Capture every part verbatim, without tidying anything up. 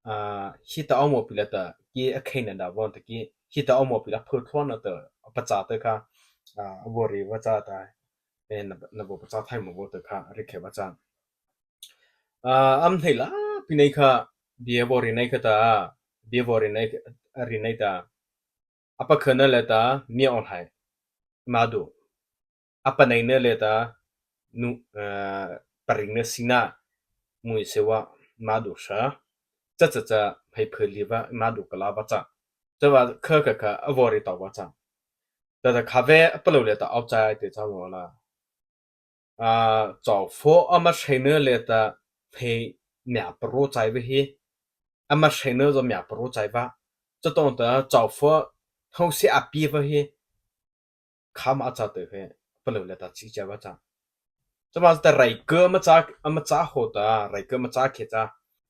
a, heta ama pi la ta, kei a khei na da vaw ta kei, heta ama pi la pho thon na ta, a pachâ ta kha, a, a vaw rei va cha ta, e, na, na vaw pachâ thai ma vaw ta kha, a rei khei va cha. A, am thei la, pi nei kha, bie vaw rei nei kha ta, bie vaw rei nei, rei nei ta, a pakha na le ta, mi aw hai, ma do. A panei na le ta, nu, a, paring na sina, mui sewa, ma do sa. Cha cha cha, phei phei li va, ma do kala va cha. Cha va kha kha kha, a vaw rei ta va cha. Ta ta kha ve, a palôh le ta, aw chai te cha mo la. A, chau pho, ama sei na le ta, phei mia paro chai ve hi. Ama sei na zo mia paro chai va. Cha tong ta, chau pho, thau se a pi va hi. Kha ma cha te he, palôh le ta chi cha va cha. Cha ma ta rai kha ma cha, ama cha ho ta, rai kha ma cha khe cha.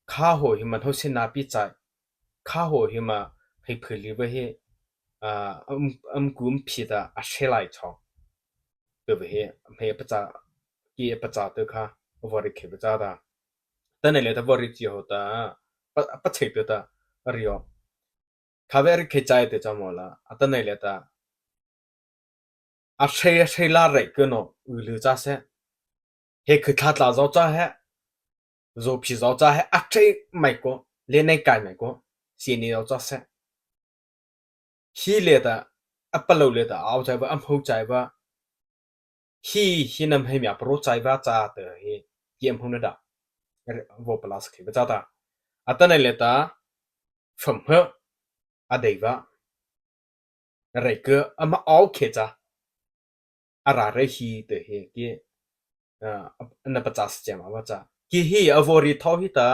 Kha ho hi ma thau se na pi chai. Kha ho hi ma phei phei li va hi, a, am, am kum pi ta a se lai chau. Te va hi, phei pachâ, kei pachâ te kha, vaw rei khei va cha ta. Ta nei le ta vaw rei chi ho ta, pa, pachâ te ta, a rei o. Kha ve a rei khei chai te cha mo la, a ta nei le ta. A sei, a sei la rei kha no, u lu cha se. He khu tha tla zo cha he. Zo pi zo cha he, a sei mai ko, le nei kai mai ko, si ni zo cha se. Hi le ta, a palôh le ta, aw chai va, am ho chai va. Hi, hi nam he mia paro chai va cha te hi, hi am ho na da. Vaw pala sa khei va cha ta. A ta nei le ta, pham he, a dei va. Rei kha, ama aw khe cha. A ra rei hi te hi, kei, a, na pachâ sa che ma va cha. Kei hi, a vaw rei thau hi ta,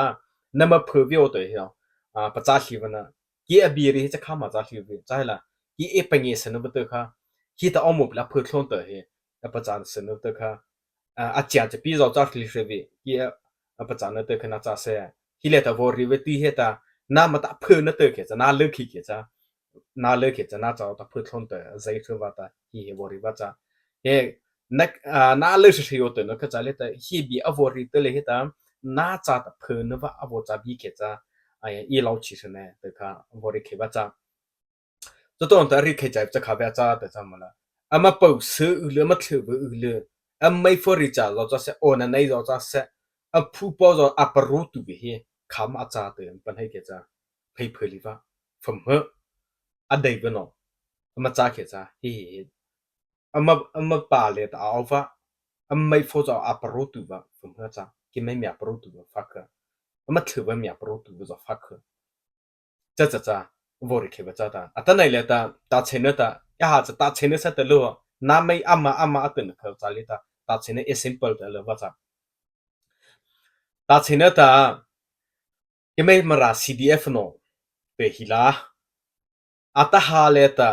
na ma pho vi o te hi, a, pachâ hi va na. Kei a bie rei hi cha kha ma cha hi vi, cha hi la. Kei e pa nge sa na va te kha. Hi ta ama pi la pho thon te hi, a pachâ sa na va te kha. A, a chia cha pi zo cha hli hre vi, kei a, a pachâ na te kha na cha se. Hi le ta vaw rei ve ti he ta, na ma ta pho na te khe cha, na le khi khe cha. Na le khe cha na cha ta pho thon te, zai hre va ta, hi he vaw rei va cha. He, na, a, na le se se yo te na kha cha le ta, hi bie a vaw rei te le he ta, na cha ta pho na va a vaw cha bie khe cha, a, i lau chi se ne, te kha vaw rei khei va cha. Cha tong ta rei khei chai cha kha ve cha te cha ma la. Ama pao se u le, ama thei ve u le. Ama mei pho rei cha zo cha se, o na nei zo cha se. A phu pao zo a paro tu ve hi. Kha ma cha te, pan hei khe cha. Phei phei li va. Pham he. A dei ve no. Ama cha khe cha. Hi hi hi. Ama, ama pa le ta aw va. Ama mei pho zo a paro tu va. Pham he cha. Kei mei mia paro tu va pha kha. Ama thei va mia paro tu va zo pha kha. Cha cha cha, vaw rei khei va cha ta. A ta nei le ta, ta chena ta, ya ha cha ta chena sa ta lo, na mei ama ama a ta na kha cha le ta, ta chena example ta lo va cha. Ta chena ta, kei mei Mara C D F no, te hi la. A ta ha le ta,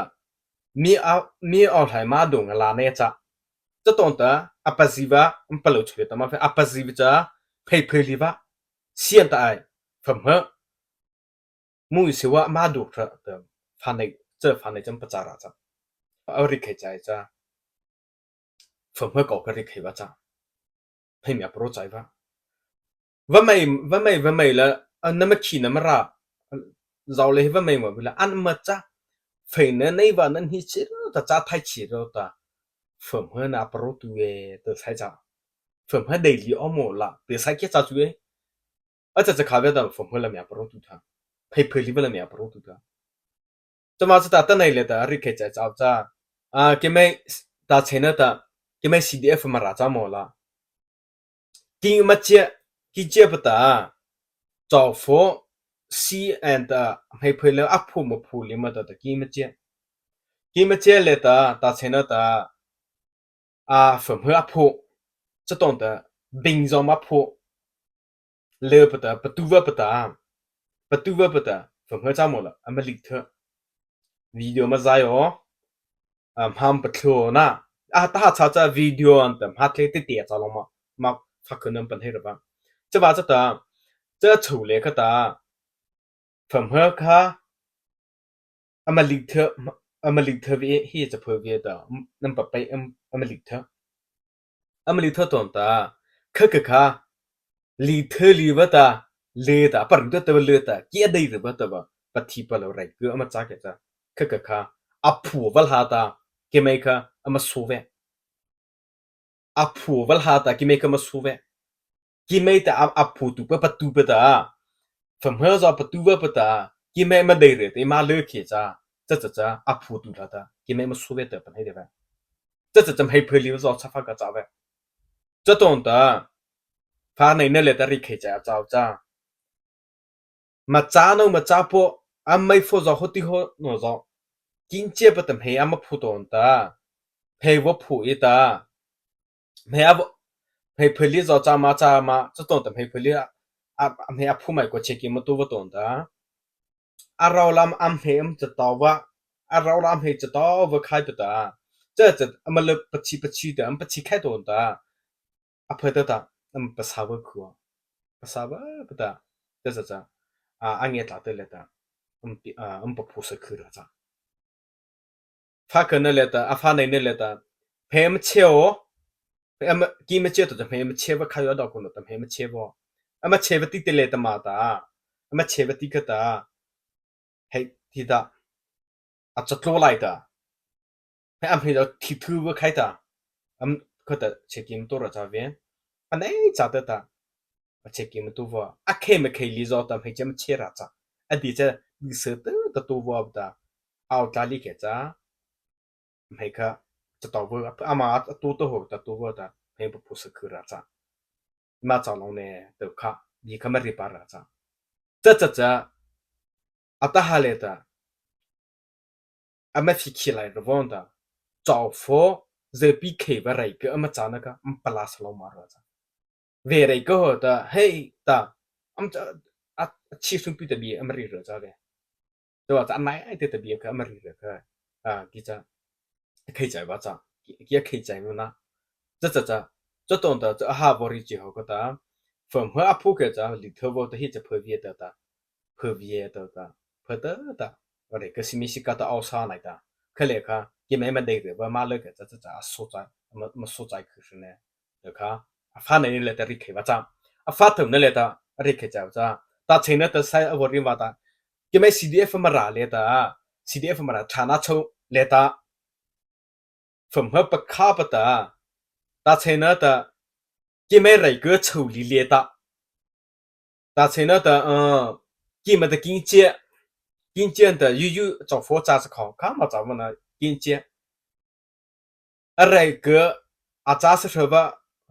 mi a, mi aw lai ma do nga la ne cha. Cha tong ta, a pa zi va, am pa lo chu le ta ma phe, a pa zi va cha, phei phei li va, sian ta ai, pham he. Mu i siwa ma du tra ta, fa nei, cha fa nei cham pa cha ra cha. A rei khei chai cha. Pham he ko ka rei khei va cha. Phei mia paro chai va. Va mei, va mei, va mei la, a na ma khi na ma ra. Zau le va mei ma vi la, an ma cha. Phei na nei va na hi chi ro ta cha thai chi ro ta. Pham he na paro tu e, ta sai cha. Pham he dei li o mo la, te sai khe cha chu e. A cha cha kha ve ta pham he la mia paro tu tha. Phei phei li ve la mia paro tu tha. Cha ma cha ta ta nei le ta rei khei chai cha cha. A, kei mei ta chena ta, kei mei C D F Mara cha mo la. Kei ma che, kei che pa ta. Chau pho, si an ta, hei phei le a pho ma pho li ma ta ta kei ma che. Kei ma che le ta, ta chena ta. A, pham he a pho. Cha tong ta, bing zo ma pho. Le pa ta, pa tu va pa ta. Pa tu va pa ta, pham he cha mo la, a ma lik the. Video ma zai o. A, mham pa thlo na. A, ta ha cha cha video an ta, mha thle te te cha lo ma. Ma fa khun nam pan hei ra ba. Cha va cha ta, cha chu le kha ta. Pham he kha, a ma lik the, a ma lik the ve, hi cha pho ve ta, nam pa pai, a ma lik the. A ma lik the tong ta, kha kha kha, lik the li va ta, lei ta, a paru ta ta lei ta, ki a dei rei ba ta ba, pathipalôh rai kei ama cha kei cha, kha kha kha, a phu va la ta, keimo kha ama so ve. A phu va la ta, keimo kha ama so ve. Keimo ta a, a phu tu pa, pa tu pa ta. Fa ma za pa tu va pa ta. Keimo ma dei rei ta, ma lei kei cha. Cha cha cha, a phu tu la ta. Keimo ma so ve ta pa nei de ve. Cha cha cha, hmei pha li zo cha fa ka cha ve. Cha ton ta. Fa nei na lei ta ri kei cha cha cha. Ma cha no ma cha po, a mei pho zo ho ti ho no zo. Kin che pa ta hmei ama phu ton ta. Hmei va phu i ta. Hmei a va, hmei pha li zo cha ma cha ma, cha ton ta hmei pha li a, a, hmei a phu mai ko che ki ma tu va ton ta. A rau lam am hmei am cha tau va. A rau lam hmei cha tau va khai ta ta. Cha cha, ama le pa chi pa chi ta, am pa chi khai ton ta. A pha ta ta, am pa sa va khu. Pa sa va pa ta. Cha cha cha. A, a nge tla ta lei ta. Am pi, a, am pa phu sa khu ra cha. Fa ka na lei ta, a fa nei na lei ta. Hmei ma che o. Hmei ma, ki ma che to cha hmei ma che va khai yo da ko no ta hmei ma che vo. A ma che va ti te lei ta ma ta. A ma che va ti ka ta. Hei, ti ta. A cha tlo lai ta. Hei, am hei da thi thu va khai ta. Am kha ta che ki ma tu ra cha ve. A nei cha ta ta. A che ki ma tu va. A khe ma khe li zo ta hmei che ma che ra cha. A di cha di se ta ta tu va ta. Au ta li kei cha. Hmei kha cha tau va. Ama a tu ta ho ta tu va ta. Hmei pa phu sa khu ra cha. Ma cha long ne ta kha. Di kha ma ri pa ra cha. Cha cha cha. A ta ha lei ta. Ama phi khi lai ra von ta. Chau pho, ze pi khei va rai kei ama cha na ka, am pa la sa lo ma ra cha. Ve rai kei ho ta, hei ta. Am cha, a, a chi sum pi ta bi ama ri ra cha ve. Cha va cha nai ai te ta bi ka ama ri ra ka. A, ki cha. Khei chai va cha. Ki, ki khei chai ma na. Cha cha cha. Cha ton ta, cha ha vo ri chi ho ka ta. Fa ma a phu kei cha, li tho vo ta hi cha pha vi ta ta. Pha vie ta ta, pha ta ta. Ore ka simi si ka ta au sa nai ta. Kha le kha, ki mai ma dei re, va ma le ka cha cha cha, a so cha, ma, ma so cha khu shi ne. Ta kha, a fa nei le ta ri khe va cha. A fa thum nei le ta, ri khe cha va cha. Ta che na ta sai a vo ri va ta. Ki mai C D F ma ra le ta. C D F ma ra cha na cho le ta. Fa ma pa kha pa ta. Ta che na ta. Ki mai rai ka cho li le ta. Ta che na ta, uh, ki ma ta kin che, kin che ta, yu yu, chau pho cha sa khong, kha ma cha ma na, kin che. A rai ka, a cha sa sa va,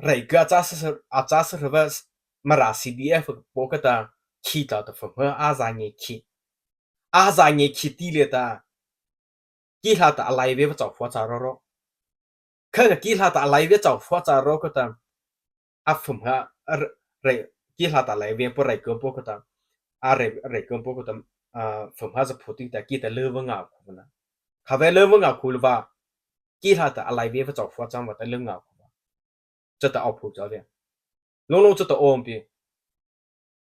rai ka, a cha sa sa, a cha sa sa va, ma ra C D F po ka ta, khi ta ta fa ma, a za nge khi. A za nge khi ti le ta. Ki hla ta a lai ve va chau pho cha ro ro. Kha ka ki hla ta a lai ve chau pho cha ro ka ta. A fa ma, a re, re, ki hla ta lai ve po rai ka po ka ta. A re, rai ka po ka ta. A fa ma za pho ti ta ki ta le va nga khu na. Kha ve le va nga khu le va. Ki hla ta a lai ve va chau pho cha va ta le nga khu va. Cha ta au pho cha ve. Long long cha ta om pi.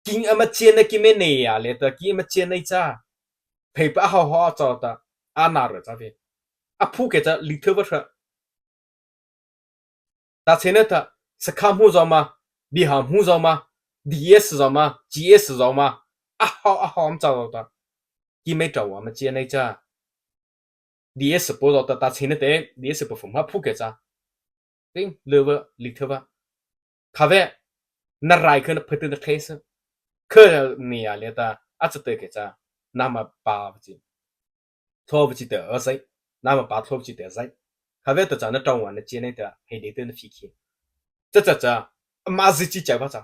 King ama che na ki me ne ya le ta ki ama che na cha. Phei pa hau hau cha ta. A na re cha ve. A phu kei cha li tho va cha. Ta che na ta. Sa kha mu zo ma. Bi ha mu zo ma. D S zo ma. G S zo ma. A hau a hau am cha zo ta. Ki me cha wa ma che na cha. D S po zo ta ta che na te. D S po fa ma phu kei cha. Ting, le va, li tho va. Kha ve, na rai kha na pha ta na khe sa. Kha ni ya le ta, a cha te kei cha. Na ma pa va chi. Tho va chi te a sai. Na ma pa tho va chi te a sai. Kha ve ta cha na tong wa na che na ta, hei de te na phi khi. Cha cha cha. Ma zi chi cha va cha.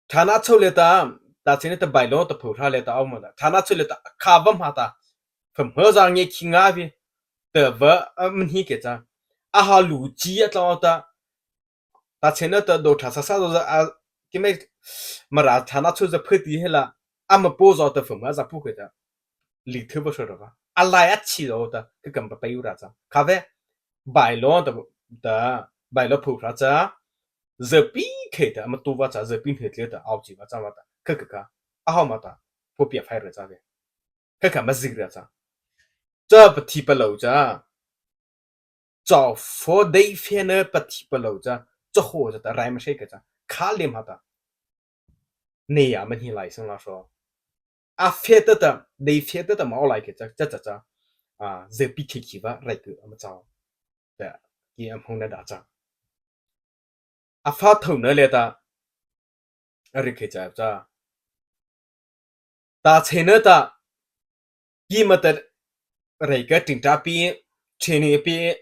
Thana chô liata, ta chhina ta bailo ta pho tha liata a um ta. Thana chô liata kha va ma ta. Pha ma za nge khi nga vi. Ta va, a, mani ke cha. A ha lu chi a tla ta. Ta chhina ta do tha sa sa do za a, ki me Mara thana chô za pha ti he la. A ma po za ta pha ma za pu ke ta. Li thu va so ra va. A lai a chi zo ta. Ka kam pa pa yu ra cha. Kha ve. Bailo ta, ta, bailo pho tha cha. Za pi khe ta, ma tu va cha, za pi he tle ta, au chi va cha va ta, kha kha kha, a hao ma ta, pho pia phai ra cha ve. Kha kha ma zi ra cha. Cha pa thi pa lo cha. Cha pho dei phe na pa thi pa lo cha. Cha ho cha ta, rai ma she kha cha. Kha le ma ta. nâ ama hnei lai sala so. A fie tah ta, dei fie tah ta ma o lai kei cha, cha cha cha. A, zawpi khei khei va rai ku ama chao. Ta, ki am hong na da cha. A fa thau na le ta, a ri khei cha cha. Ta chei na ta, ki ma ta, rai ka ting ta pi, chei ni pi,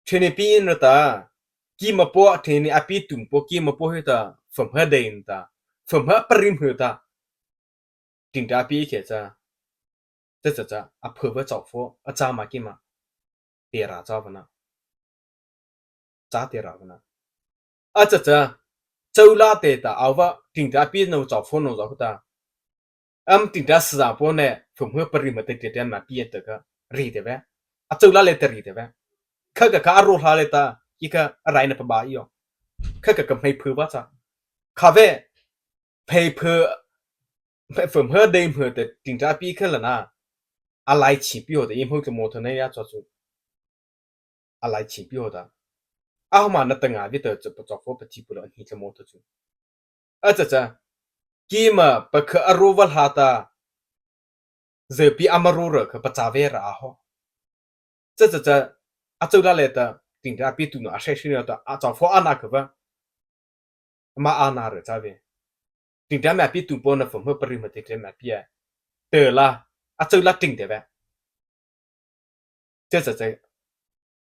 chei ni pi na ta, ki ma po, chei ni a pi tum po, ki ma po he ta, fam ha dei na ta, fam ha parim he ta. Ting ta pi kei cha. Cha cha cha, a pho va chao pho, a cha ma ki ma. Te ra cha va na. Cha te ra va na. A cha cha, chau la te ta, a va, ting ta pi no chao pho no za ta. Am ting ta sa za po ne, fam ha parim he te te te ma pi te ka, ri te ve. A chau la le te ri te ve. Kha ka ka a ro hla le ta, ki ka a rai na pa ba yo. Kha ka ka mai pho va cha. Kha ve, phei pho, phei pho mho dei mho te ting ta pi kha la na. A lai chi pi ho te, i mho te mo tho ne ya cho chu. A lai chi pi ho ta. A ho ma na ta nga vi te chu pa cho pho pa chi pu lo hi te mo tho chu. A cha cha. Ki ma pa kha a ro va hla ta. Zawpi ama ro ra kha pa cha ve ra a ho. Cha cha cha, a chau la le ta, ting ta a pi tu no a shai shi no ta, a chao pho a na kha va. Ma a na ra cha ve. Ting ta ma pi tu po na fam ha parim he te te ma pi a. Te la, a chau la ting te ve. Cha cha cha.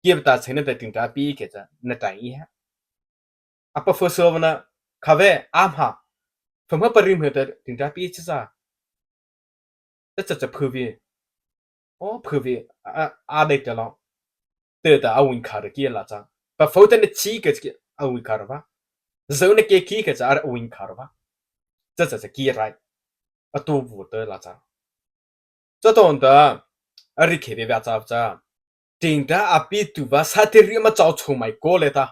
Ki ta chei na ta ting ta pi kei cha, na ta i ha. A pa pho so va na, kha ve, am ha. Fam ha parim he ta ting ta pi cha cha. Cha cha cha pho vi. O pho vi, a, a dei te lo. Te ta a win kha ra ki la cha. Pa pho te ne chi ke chi a win kha ra va. Zo ne ke ki ke cha a win kha ra va. Cha cha cha ki rai. A tu vu te la cha. Cha ton ta, a ri khe ve va cha cha. Ting ta a pi tu va sa te ri ma chao cho mai ko le ta.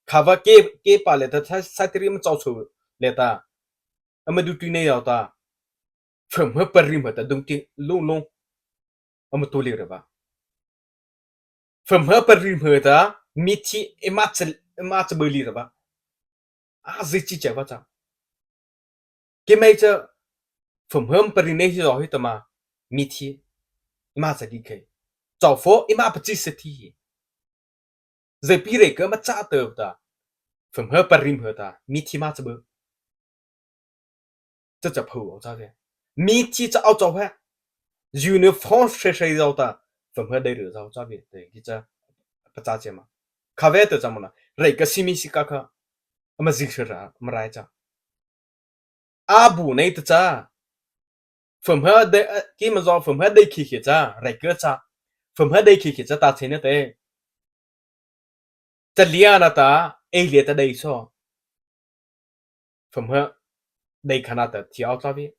Kha va ke, ke pa le ta, sa, sa te ri ma chao cho le ta. Ama du tu ne yao ta. Fam ha parim he ta dung ti lung lung. Ama tu li ra va. Fam ha parim he ta, mithi e ma cha, e ma cha ba li ra va. A zi chi cha va cha. Ke mai cha, fam ha parim nei hi zo hi ta ma, mithi. E ma cha di kei. Chao pho, e ma pa chi sa thi hi. Zawpi rai ka ma cha te ta. Fam ha parim he ta, mithi ma cha ba. Cha cha pho o cha ve. Mithi cha o cha ve. Uniform shai shai zao ta. Fam ha dei ru zao cha ve. Te ki cha pa cha che ma. Kha ve te cha ma na. Rai ka si mi si ka kha. Ama zi shai ra, ma rai cha. A bu nei te cha. Fam ha dei, ki ma zao fam ha dei khi khi cha. Rai ka cha. Fam ha dei khi khi cha ta che ne te. Cha lia na ta, ei le ta dei so. Fam ha dei kha na ta thi au cha ve.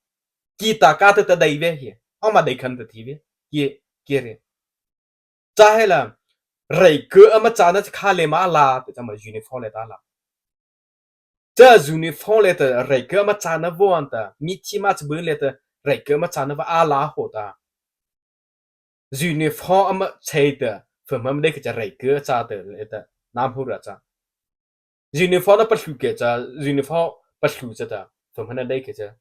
Ki ta ka ta ta dei ve hi. Au ma dei khan ta thi ve. Ki, ki re. Cha he la, rai ka ama cha na cha kha le ma la, ta cha ma uniform le ta la. Cha uniform le ta rai ka ama cha na vo an ta, mithi ma cha bu le ta, rai ka ama cha na va a la ho ta. Uniform ama chei ta, fam ha ma dei kei cha rai ka cha ta le ta, nam hu ra cha. Uniform na pa hlu kei cha, uniform pa hlu cha ta, fam ha na dei kei cha.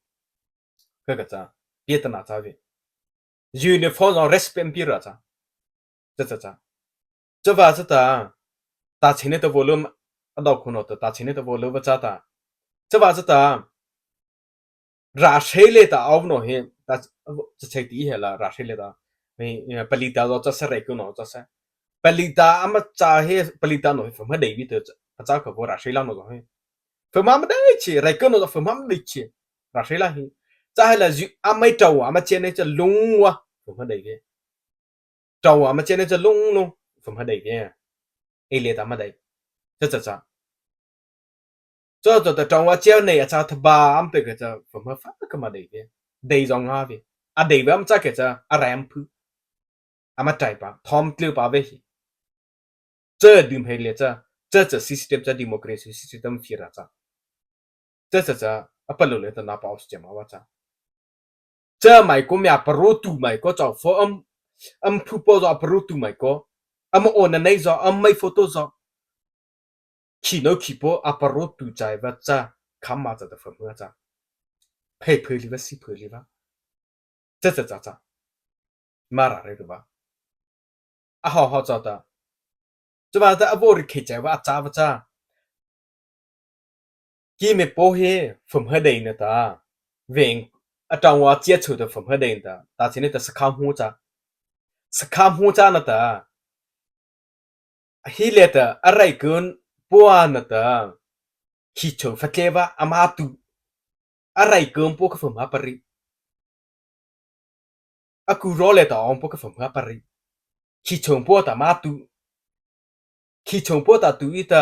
Ka ka cha, pie ta na cha ve. Uniform zong respect pi ra cha. Cha cha cha. Cha va cha ta, ta che ne ta vo lo, a dau khu no ta, ta che ne ta vo lo va cha ta. Cha va cha ta, ra shai le ta au no he, ta cha chei ti he la, ra shai le ta. He, he, pali ta zo cha sa rai ku no cha sa. Pali ta ama cha he, pali ta no he, fam ha dei vi te cha, pa cha ka vo ra shai la no zo he. Fam ha ma dei chi, rai ku no zo fam ha ma dei chi. Ra shai la he. Cha he la zi, ama tau, ama che ne cha lung wa, fam ha dei ve. Tau ama che ne cha lung lung, fam ha dei ve. Ei le ta ma dei. Cha cha cha. Cha cha ta tau a che nei a cha ta ba am te ke cha, fam ha fa ka ma dei ve. Dei zong ha ve. A dei ve am cha ke cha, a rai am phu. Ama tai pa, thom tleu pa ve hi. Cha dim hei le cha, cha cha system cha democracy system phi ra cha. Cha cha cha, a pa lo le ta na pa aus che ma wa cha. Cha mai ko mia paro tu mai ko chao pho am, am phu po zo a paro tu mai ko, am o na nei zo, am mai photo zo. Khi no khi po a paro tu chai va cha, kham ma cha ta fam ha cha. phei phei liva si phei liva. Cha cha cha cha. Mara re ruva. A ho ho cha ta. Cha va ta a vo ri khei chai va a cha va cha. Ki me po he pham ha dei na ta. Veng a tang wa chia chu ta pham ha dei na ta. Ta chi ne ta sakha mu cha. Sakha mu cha na ta. Hi le ta a rai kun po a na ta. Khi chu fa tle va a ma tu. A rai kun po ka pham ha pa ri. A ku ro le ta ong po ka pham ha pa ri. Khi chu po ta ma tu. Khi chhôh po ta tu i ta,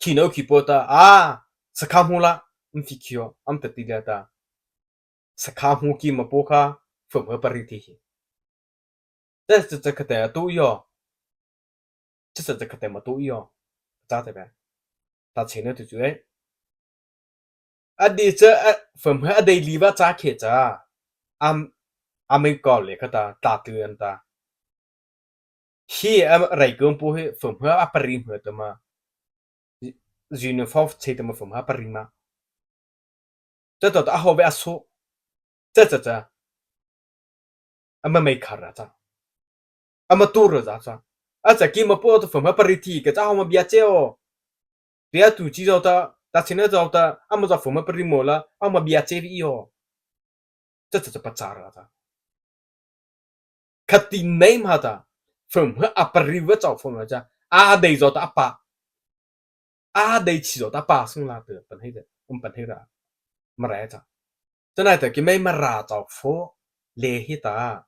khi no khi po ta, a, sakha mu la, um fi khi o, am ta ti la ta. Sakha mu ki ma po kha, pham ha pa ri ti hi. Te, te, te, kha te tu yo. Te, te, te, kha te ma tu yo. Cha te be. Ta che no tu chu e. A di cha, a, pham ha a dei li va cha khe cha. Am, am ei ko le kha ta, ta tu an ta. Hi a rai kong po hi pham ha a pa ri ma ta ma. Uniform che ta ma pham ha a pa ri ma. Cha ta ta a ho ve a so. Cha cha cha. A ma mei kha ra cha. A ma tu ra za cha. A cha ki ma po ta pham ha pa ri ti ka cha ho ma bia che o. Tia tu chi zau ta, ta chi na zau ta, a ma zau pham ha pa ri mo la, a ma bia che vi o. Cha cha cha pa cha ra cha. Kha ti nei ma ta, pham ha a pa ri va chau pham ha cha, a dei zau ta a pa. A dei chi zau ta a pa sung la te, pan hei de, um pan hei ra. Ma ra cha. Cha nai ta ki mei ma ra chau pho, le hi ta.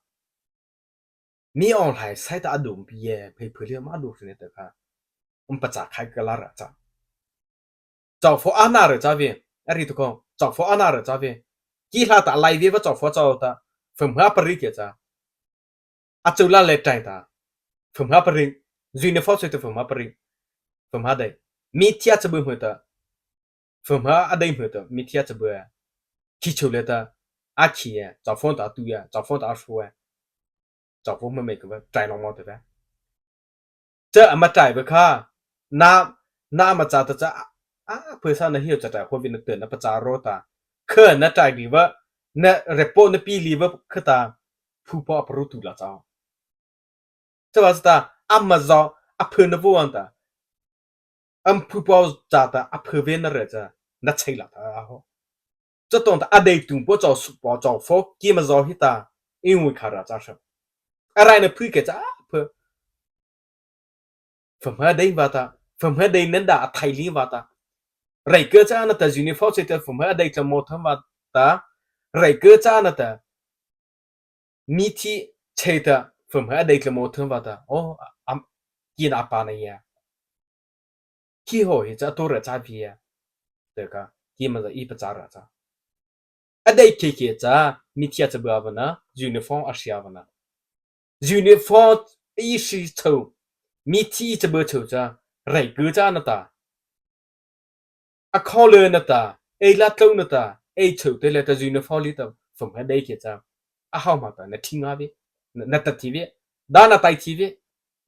Mi online sai ta a dum pi ye, phei phei le ma dum ne ta kha. Um pa cha khai ka la ra cha. Chau pho a na ra cha ve, a ri tu ko, chau pho a na ra cha ve. Ki hla ta lai ve va chau pho chau ta, pham ha pa ri ke cha. A chau la le tai ta. Pham ha pa ri. Uniform se ta pham ha pa ri. Pham ha dei. Mi thia cha bu mu ta. Pham ha a dei mu ta. Mi thia cha bu. Khi chau le ta. A khi ya. Chau phone ta tu ya. Chau phone ta a shu ya. Chau phone ma mei ka ba. Tai long mo ta ba. Cha a ma tai ba kha. Na, na ma cha ta cha. A, a, phe sa na hi cha tai ho vi na te na pa cha ro ta. Kha na tai li ba. Na report na pi li ba kha ta. Phu po a pa ru tu la cha. Cha va cha ta. A ma zau. A phe na vo an ta. Am phu po cha ta. A phe ve na re cha. Na chei la ta a ho. Cha tong ta a dei tung po chau su po chau pho. Ki ma zau hi ta. I ngui kha ra cha sa. A rai na phu ke cha. A phe. Pham ha dei va ta, pham ha dei nan da a thai li va ta. Rai ke cha na ta uniform se ta pham ha dei tla mo tham va ta. Rai ke cha na ta. Mi thi che ta pham ha dei tla mo tham va ta. O, am, ki na pa na ya. Ki ho hi cha tu ra cha vi ya. Te ka, ki ma za i pa cha ra cha. A dei khe khe cha, mi thia cha bu a va na, uniform a sia va na. Uniform i si chau, mi thi cha bu chau cha, rai ke cha na ta. A kho le na ta, ei la tlo na ta, ei chau te le ta uniform li ta, pham ha dei khe cha. A hau ma ta, na thi nga ve, na, na ta thi ve, da na tai thi ve,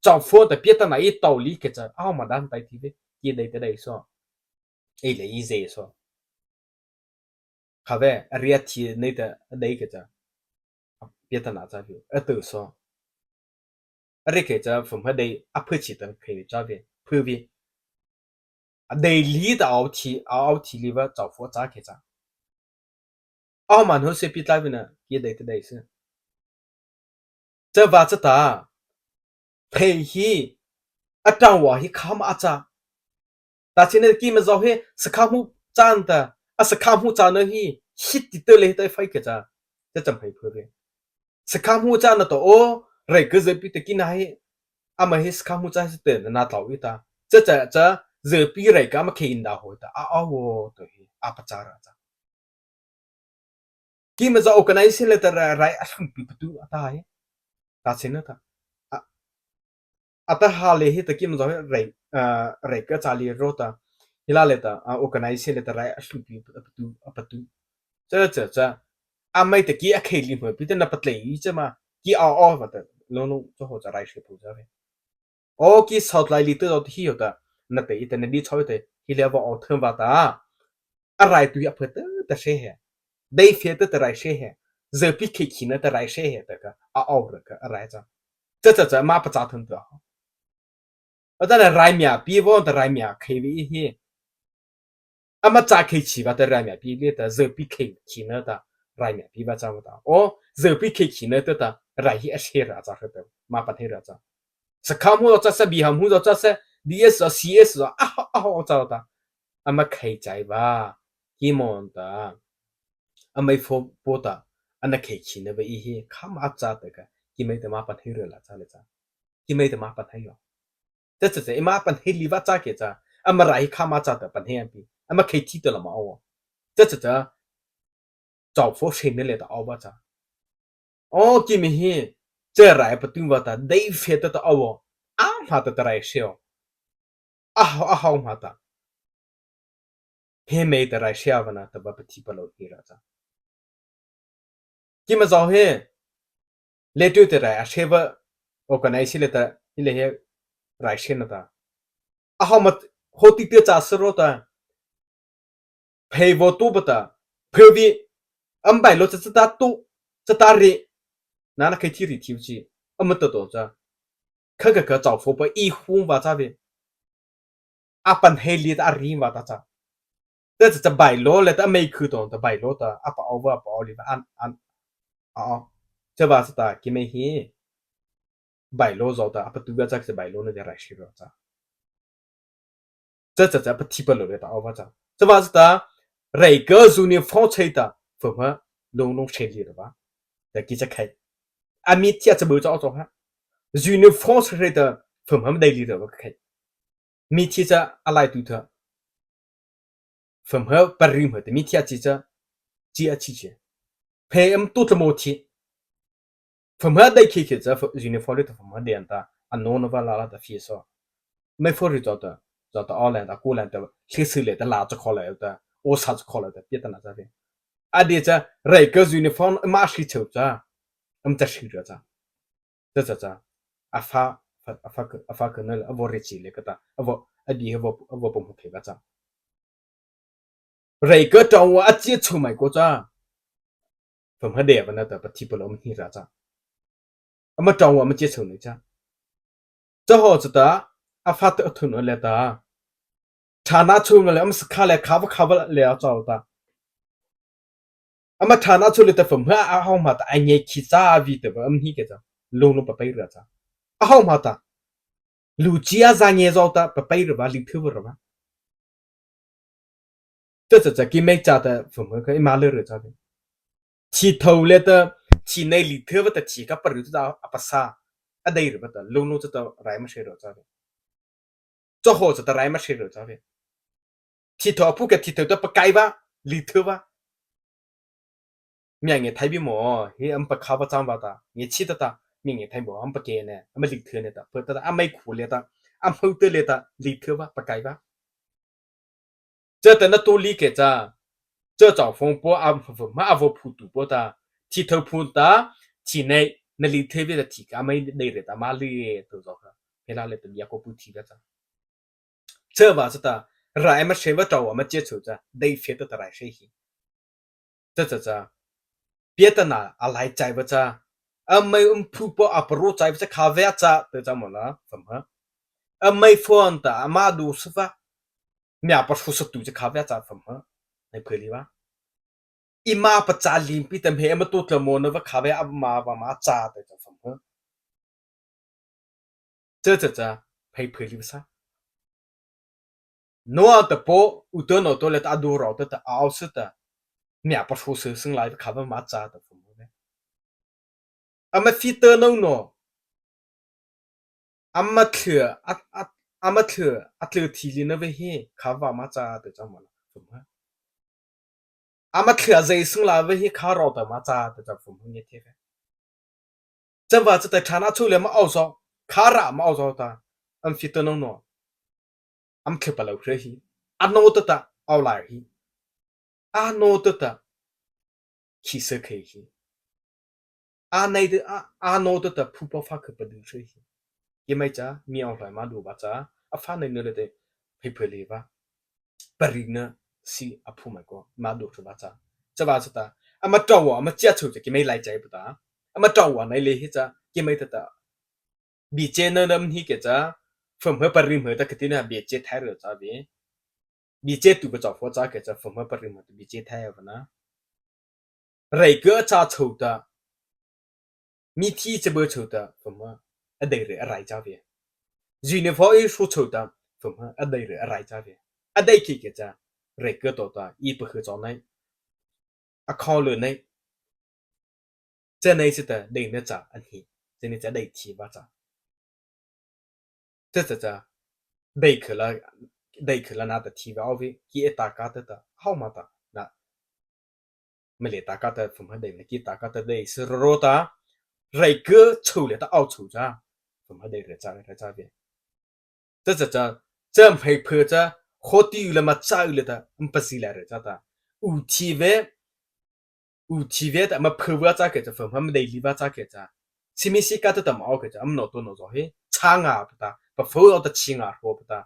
chau pho ta pia ta na i tau li khe cha, a hau ma da na tai thi ve, ki dei te dei so. Ei le i ze so. Kha ve, a ria thi nei ta a dei ke cha. Pia ta na cha vi, a tu so. A ri ke cha pham ha dei, a phe chi ta khe cha ve, phe ve. A dei li ta au thi, au thi li va chau pho cha ke cha. Au man ho se pi ta vi na, ki dei te dei se. Cha va cha ta. Phei hi, a tang wa hi kha ma a cha. Ta chi na ki ma zau hi, sakha mu cha na ta, a sakha mu cha na hi, hi ti te le ta fai ke cha. Cha cham phei phe ve. Sakha mu cha na to o, rai ke ze pi te ki na hi, a ma hi sakha mu cha hi te na tau i ta. Cha cha cha, ze pi rai ka ma khe in da ho ta, a a wo to hi, a pa cha ra cha. Ki ma za organization le ta rai, rai a sung pi patu a ta hai. Ta chi na ta. A, a ta ha le hi ta ki ma za rai, a, rai ka cha li ro ta. Hi la le ta, a, organization le ta rai a sung pi patu, a patu. Cha, cha, cha. A mai ta ki a khei li ma pi ta na pa tlei cha ma. Ki a o va ta. Lo lo, cha ho cha rai shi pu cha ve. O ki sau tlai li te zo te hi yo ta, na te i te na di chau i te, hi le va o thum va ta. A rai tu ya phe te, ta se he. dei fe ta ta rai she he, zau pi khei khina ta rai she he ta ka, a au ra ka, a rai cha. Cha cha cha, ma pa cha thun ta. A ta na rai mia pi vo ta rai mia khei vi hi. Ama cha khei chi va ta rai mia pi le ta, zau pi khei khina ta, rai mia pi va cha va ta. O, zau pi khei khina ta ta, rai hi a she ra cha ra ta, ma pa thei ra cha. Sa kha mu cha sa, bi ha mu cha sa, D S a, C S a, a ha, a ha cha ta. Ama khei chai va, ki mon ta. Ama i fo po ta, ana khei khina va i hi, kha ma cha ta ka, ki mai ta ma pa thei ra la cha le cha. Ki mai ta ma pa thei yo. Cha cha cha, i ma pa thei li va cha ke cha. Ama rai hi kha ma cha ta pa thei a pi. Ama khei thi ta la ma o. Cha cha cha. Chau fo she ne le ta o va cha. O ki mi hi, che rai pa tung va ta, dei fe ta ta o. A hma ta ta rai she o. A hau, a hau hma ta. He mei ta rai she a va na ta va pa thi pa lo hi ra cha. Ki ma zau he, le tu ta rai a she va, organize le ta, hi le he rai she na ta. A hau ma, ho ti te cha sa ro ta. Phei vo tu ba ta, phei vi, am bai lo cha cha ta tu, cha ta ri, na na khei thi ri thi chi, am ta to cha. Kha ka ka chau fo pa i hung va cha vi. A pan he li ta a ri va ta cha. Ta cha cha bai lo le ta mei khu to ta bai lo ta, a pa o va, a pa o li va an, an. A, a. Cha va sa ta ki mei hi. Bai lo zau ta, a pa tu va cha ki bai lo na de rai shi ro cha. Cha cha cha, pa thi pa lo le ta, o va cha. Cha va cha ta, rei ka uniform chei ta, fa ma, long long chei li ra va. Ta ki cha khai. A mi thia cha bu cha o cha ha. Uniform chei ta, fa ma dei li ra va khai. Mi thi cha a lai tu ta. Fa ma pa ri ma ta mi thia chi cha. Chi a chi chi. Phe am tu ta mo thi. Fa ma dei khi khi cha, fa uniform le ta fa ma dei an ta, a no no va la la ta fi so. Mai fo ri zo ta, zo ta o lan ta, ku lan ta, hli si le ta, la cha kho la ta, o sa cha kho la ta, pia ta na cha ve. A de cha, rei ka uniform ma shi chau cha. Am cha shi ra cha. Cha cha cha. A fa, fa, a fa ka, a fa ka na le, a vo re chi le ka ta, a vo, a di, a vo, a vo pom ho ke ba cha. Rei ka tao a chia chu mai ko cha. Fa ma de va na ta pa thi pa lo ma hi ra cha. Ama tao ama chia chu nei cha. Cha ho cha ta, a fa ta thu no le ta. Cha na chu ma le, am sa kha le, kha va kha va le a cha ta. Ama cha na chu le ta fa ma a hau ma ta, a nge khi cha vi ta va, am hi ke cha. Long long pa pai ra cha. A hau ma ta. Lu chi a za nge zo ta, pa pai ra va, li thu va ra va. Cha cha cha, ki mei cha ta, fa ma ka, i ma le ra cha ve. Thi thau le ta, thi nei li thu va ta, thi ka pa ru ta, a pa sa. A dei ra va ta, long long cha ta, rai ma she ra cha ve. Cha ho cha ta rai ma she ra cha ve. Thi thau pu ke thi thau ta pa kai va, li thu va. Mia nge thai bi mo, he am pa kha va chang va ta, nge chi ta ta, mia nge thai mo, am pa ke ne, am li thu ne ta, pa ta, am mai khu le ta, am hau te le ta, li thu va, pa kai va. Cha ta na tu li ke cha, cha chau phong po, am ma a vo phu tu po ta, thi thau phu ta, thi nei, na li thu ve ta thi ka, am mai dei re ta, ma li tu zo ka, he la le ta, ya ko pu thi va cha. Cha va cha ta, rai ma she va tao ma chia chu cha, dei fe ta ta rai she hi. Cha cha cha. Pia ta na, a lai chai va cha. Am mai um phu po a pa ro chai va cha kha ve cha, ta cha mo la, fa ma. Am mai phone ta, a ma du sa va. Mia pa hu sa tu cha kha ve cha, fa ma. Nei phe li va. I ma pa cha lim pi ta me, am tu tla mo na va kha ve a ma va ma cha, ta cha fa ma. Cha cha cha, phei phei li sa. No a ta po, u ta no to le ta a du rau ta ta au sa ta. Mia pa hu sa sing lai kha va ma cha ta fa ma. Ama fi ta no no. Ama thla, a, a, ama thla, a thla thi li na ve hi, kha va ma cha ta cha ma la. Ama thla zai sung la ve hi, kha rau ta ma cha ta cha fa ma nge the ve. Cha va cha ta cha na chu le ma au zo, kha ra ma au zo ta. Am fi ta no no. Am thla pa lo hre hi. A no ta ta, au lai hi. A no ta ta. Khi sa khei hi. A nei ta, a, a no ta ta, phu pa fa kha pa du hre hi. Ki mai cha, mi au lai ma du va cha, a fa nei no le te, phei phei li va. Pa ri na si a phu mai ko, ma du hre va cha. Chavâta chata, ama tao ama chia chô cha keimo lai chaipa ta, ama tao nai lei he cha keimo ta ta, bie che na nam hi ke cha, pha hmâ pari hmâ ta kati na bie che thai ra cha ve. Bie che tu ba cha pho cha ke cha pha hmâ pari hmâ ta bie che thai va na. Rai ka cha chô ta, mi thi che ba chô ta pha hmâ a dei re a rai cha ve. Zui ne pho i su chô ta pha hmâ a dei re a rai cha ve. A dei ki ke cha, rai ka to ta i pa hmâ cha nai, a khao le nai. Cha nai cha ta dei na cha an hi. Cha nai cha dei thi ba cha. Cha cha cha. Dei khela, dei khela na ta thi ba o ve. Ki e ta ka ta ta. Hao ma ta na. Ma le ta ka ta pha hmâ dei na ki ta ka ta dei se ro ta. Rai ka chô le ta ao chô cha. Pha hmâ dei re cha re cha ve. Cha cha cha, cha hmâ pha cha, kho ti u le ma cha u le ta, am pa si la re cha ta. U thi ve, u thi ve ta, ma pha va cha ke cha, pha hmâ ma dei li va cha ke cha. Si mi si ka ta ta ma o ke cha, am no to no zo he, cha nga pa ta, pa pha o ta chi nga ro pa ta.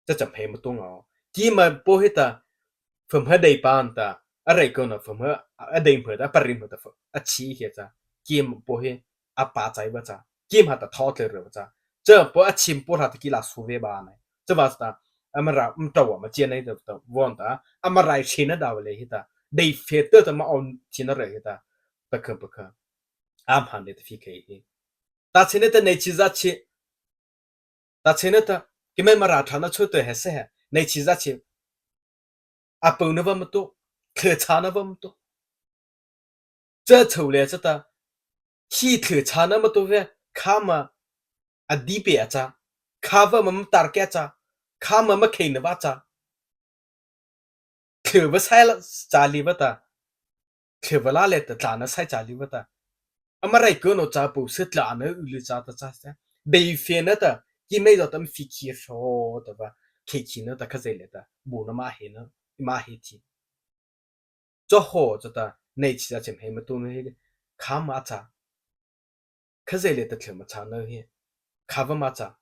Cha cha hmâ ma to nga o. Ki ma po he ta, pha hmâ dei pa an ta, a rai ko na pha hmâ, a dei hmâ ta, a pari hmâ ta, pha, a chi he cha. Ki ma po he, a pa chai va cha. Ki ma ta tho tle re va cha. Cha po a chim po ra ta ki la su ve ba nai. Cha va ta, ama ra, um ta wa ma chia nai ta, ta, von ta, ama rai chi na da va le he ta. Dei fe ta ta ma on chi na re he ta. Pa kha, pa kha. Am han de ta fi ke he. Ta chi na ta nei chi za chi. Ta chi na ta, ki mai ma ra tha na chô ta he se he. Nei chi za chi. A pô na va ma to, thla cha na va ma to. Cha chô le cha ta, hi thla cha na ma to ve, kha ma a di pe a cha, kha va ma ma tar ke cha, kha ma ma khei na va cha. Thla va sai la cha li va ta, thla va la le ta tla na sai cha li va ta. Ama rai ko no cha pu se tla na u le cha ta cha sa. Dei fe na ta, ki mai zo ta ma fi ki so ta va, khei ki na ta kha zai le ta, bu na ma he na, ma he ti. Cha ho cha ta, nei chi za chi hmâ ma to na he, kha ma cha. Kha zai le ta thla ma cha na he, kha va ma cha.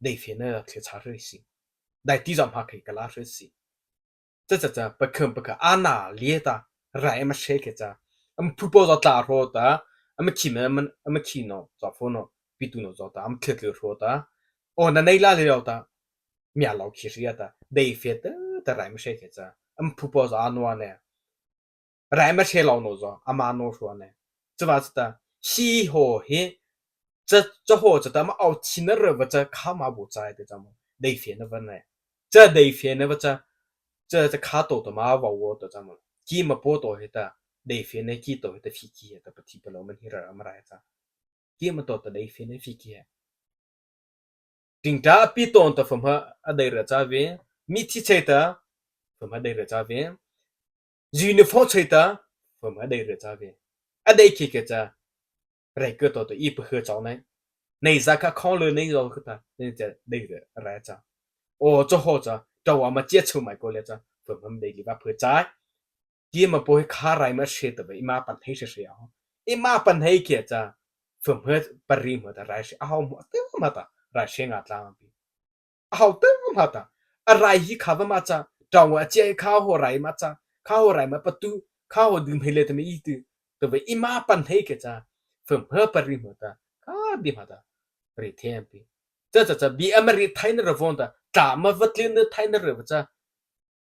Dei fe na thla cha re si. Dai ti za ma khei ka la re si. Cha cha cha, pa kha pa kha, a na le ta, rai ma she ke cha. Am phu po zo tla ro ta, am ki ma, am ki no, zo pho no, pi tu no zo ta, am thla thla ro ta. O na nei la le ta, mia lo ki ria ta, dei fe ta, ta rai ma she ke cha. Am phu po zo a no ne. Rai ma she lo no zo, a ma no ro ne. Cha va cha ta, hi ho he, cha, cha ho cha ta ma ao chi na re va cha kha ma bu cha te cha mo. Dei fe na va ne. Cha dei fe na va cha, cha, cha kha to ta ma va wo ta cha mo. Ki ma po to he ta, dei fe na ki to he ta fi ki he ta pa thi pa lo man hi ra ma ra he cha. Ki ma to ta dei fe na fi ki he. Ting ta pi to ta pha hmâ a dei re cha ve. Mi thi che ta, pha hmâ dei re cha ve. Uniform che ta, pha hmâ dei re cha ve. A dei ki ke cha, rai ka to ta i pa hmâ cha nai. Nei za kha khao le nei zo kha ta, nei cha dei re ra cha. O cha ho cha, ta wa ma chia chô mai ko le cha, pha hmâ dei li va pha cha. Ki ma po he kha rai ma she ta ve, i ma pan hei she she a ho. I ma pan hei ke cha, pha hmâ pari hmâ ta rai she, a ho mo ta ma ta, rai she nga tla ma pi. A ho ta ma ta. A rai hi kha va ma cha, ta wa chia kha ho rai ma cha, kha ho rai ma pa tu, kha ho dum he le ta me i tu. Ta ve i ma pan hei ke cha, pha hmâ pari hmâ ta, kha bi hmâ ta. Ri the pi. Cha cha cha, bi a ma ri thai na ra von ta, ta ma va tle na thai na ra va cha.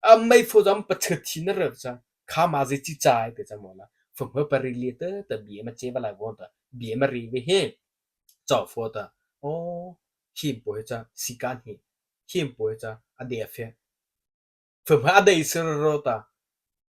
A mai pho zam pa chhe thi na ra cha, kha ma zi chi chai te cha mo la. Pha hmâ pari le ta, ta bi ma che va lai von ta, bi ma ri ve he. Cha pho ta. O, him po he cha, si kan he. Him po he cha, a dei a fe. Pha hmâ a dei se ro ta.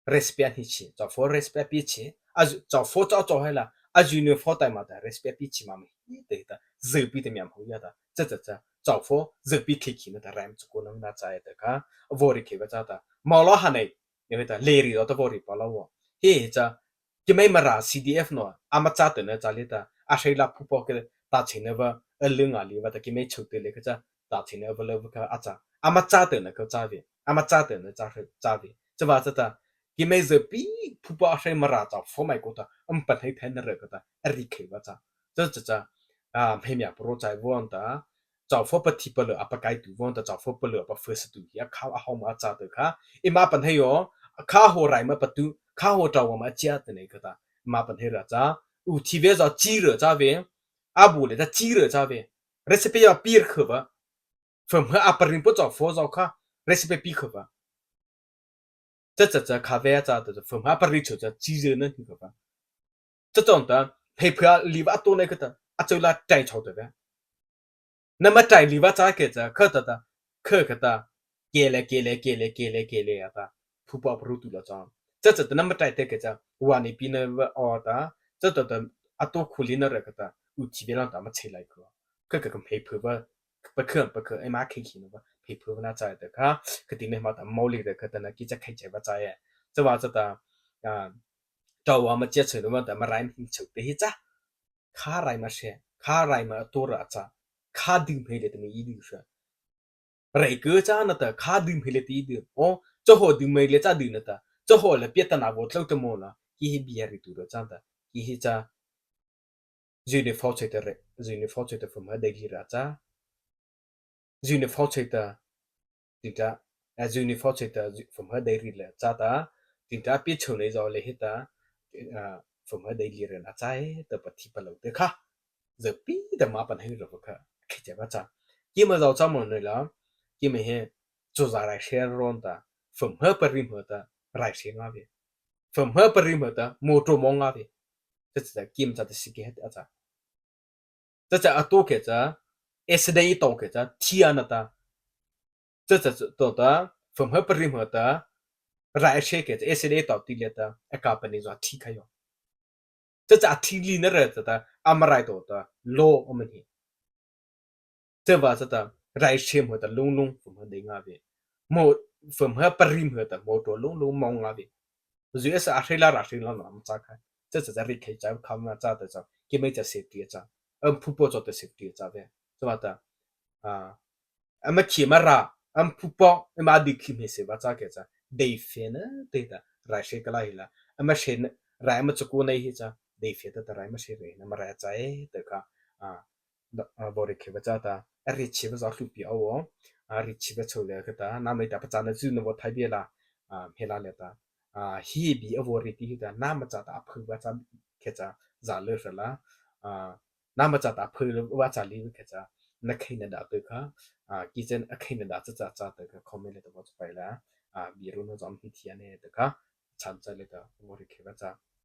Respect hi chi, cha pho respect pi chi. A zu, cha pho cha cha he la. A zu ne pho tai ma ta, respect pi chi ma me. Hi te ta, zu pi te miam ho ya ta. Cha cha cha, cha pho, zu pi khi khi na ta, ram chu ko na na cha ya ta kha. Vori khe va cha ta. Ma lo ha nei. Ne ta, le ri lo ta vori pa lo wo. He cha, ki mai ma ra C D F no, ama cha te na cha le ta. A shai la phu po ke, ta che na va, a lu nga li va ta, ki mai chu te le ka cha, ta che na va le va ka a cha. Ama cha te na ka cha ve. Ama cha te na cha re, cha ve. Cha va cha ta, ki mai ze pi, phu po a shai ma ra cha, pho mai ko ta, am pa thai thai na re ka ta, a ri khe va cha. Cha cha cha, a, hme mia pro chai von ta, cha pho pa thi pa le, a pa kai tu von ta, cha pho pa le, a pa first tu, ya kha, a ho ma cha te kha. I ma pa thai yo, kha hawh rai ma patu, kha hawh tao ma chia tene khata, ma pan he ra cha, u thi ve za chi ra cha ve, a bu le ta chi ra cha ve, recipe ya pir kha va, pham ha a parin po cha fo za kha, recipe pi kha va. Cha cha cha kha ve cha ta pham ha pari cho cha chi ra na hi kha va. Cha chon ta, phei phua li va to ne khata, a chau la tai chau ta ve. Na ma tai li va cha ke cha, kha ta ta, kha kha ta, ke le, ke le, ke le, ke le, ke le ya ta, phu pa pru tu la cha. Cha cha ta na ma tai te ke cha, wa ni pi na va o ta, cha cha ta, a to khu li na ra kha ta, u thi ve la ta ma che lai ko. Kha kha kha phei phua va, pa kha, pa kha, e ma khe khi na va, phei phua va na cha ta kha, kha ti me ma ta mo li ra kha ta na ki cha khai che va cha ye. Cha va cha ta, a, tao wa ma che che na va ta ma rai mi che te hi cha. Kha rai ma she, kha rai ma to ra cha, kha ding phei le te mi i ding she. Rai ke cha na ta, kha ding phei le te i ding. O, cha ho ding mai le cha ding na ta, cha ho le pia ta na vo tlau ta mo la, ki hi bia ri tu ra cha ta, ki hi cha. Zuni fo che ta re, zuni fo che ta pham ha dai li ra cha. Zuni fo che ta, tin ta, a zuni fo che ta, pham ha dai ri le cha ta, tin ta pi chau nei zo le hi ta, a, pham ha dai li re na cha e, ta pa thi pa lo te kha. Za pi ta ma pan hai ro kha, khe cha ba cha. Ki ma zo cha mo nei la, ki me he, cho za rai she ron ta, pham ha pa ri mo ta, rai she nga ve. Pham ha pa ri mo ta, mo to mo nga ve. Cha cha kim cha ta si ke he ta cha. Cha cha a to ke cha, accident i to ke cha, thi a na ta. Cha cha to ta, pham ha pa ri mo ta, rai she ke cha, accident i to ti le ta, a company zo thi kha yo. Cha cha thi li na ra cha ta, a ma rai to ta, lo o ma ni. Cha va cha ta, rai she mo ta, lung lung, pham ha dai nga ve. Mo, pham ha pa ri mo ta, mo to lung lung, mo nga ve. Zu e sa a hre la ra hre la na ma cha kha. Cha cha cha ri khai cha kha ma cha ta cha. Ki mai cha safety cha. Am phu po cha ta safety cha ve. Cha va ta. A, ama khi ma ra, am phu po, ama di khi me se va cha ke cha. Dei fe na, te ta, rai she ka la hi la. Ama she na, rai ama cha ko nei hi cha. Dei fe ta ta rai ma she re na, ma rai cha e, te kha. A, a, vaw rei khei va cha ta, a rei chi va za hluhpi a o, a rei chi va chô le kha ta, nama ta pachâna chu na vaw thai bie la, a, hmê la le ta, a, hi bie a vaw rei ti hi ta, nama cha ta a phu va cha khe cha, za le hra la, a, nama cha ta a phu va cha li khe cha, na khei na da te kha, a, ki chen a khei na da cha cha cha te kha, comment le ta vaw cha pai la, a, bie ru na zom hi thia ne te kha, chan cha le ta, vaw rei khei va cha.